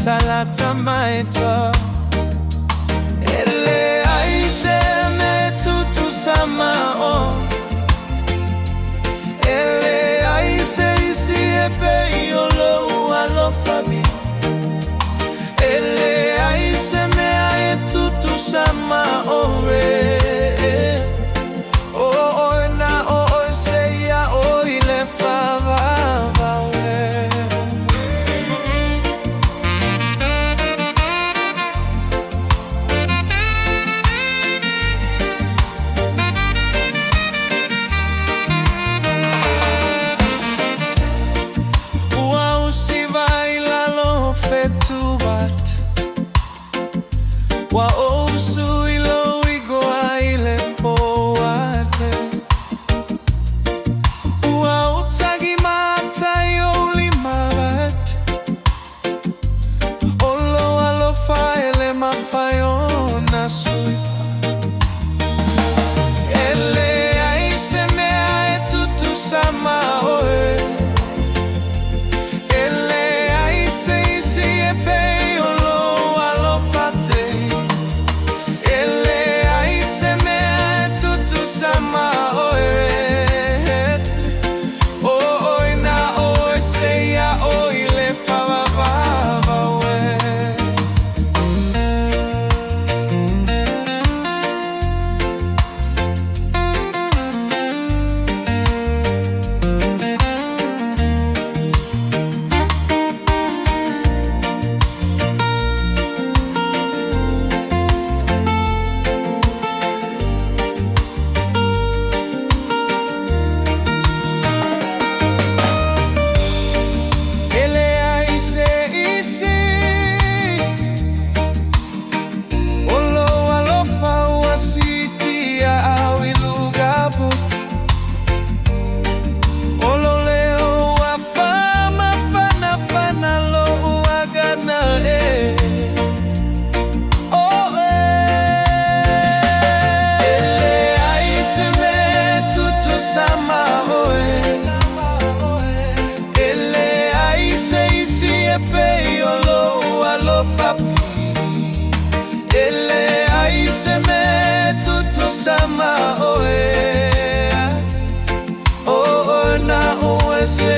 Talata mai. E leai se mea e tutusa ma oe. E leai se isi e pei o lou alofa. E leai se mea e tutusa ma oe. O oe na o oe seia o i le faavavau e. Ua usi vai lalo o fetu at. Ua ou usu i lou igoa i le po ate. Ua ou tagi mata i ou lima at. O lou alofa e le mafai ona sui. E leai se mea e tutusa ma oe. E leai se isi e pei o lou alofa te. E leai se mea e tutusa ma oe. O oe na oe seia o i le faavavau e. E leai se isi o lou alofa ua siitia au i luga. O lou leo ua faamafanafana lo'u agana e. Oe. E leai se mea e tutusa ma oe. E leai se isi e pei o lou alofa. E leai se mea e tutusa ma oe. O oe na oe seia.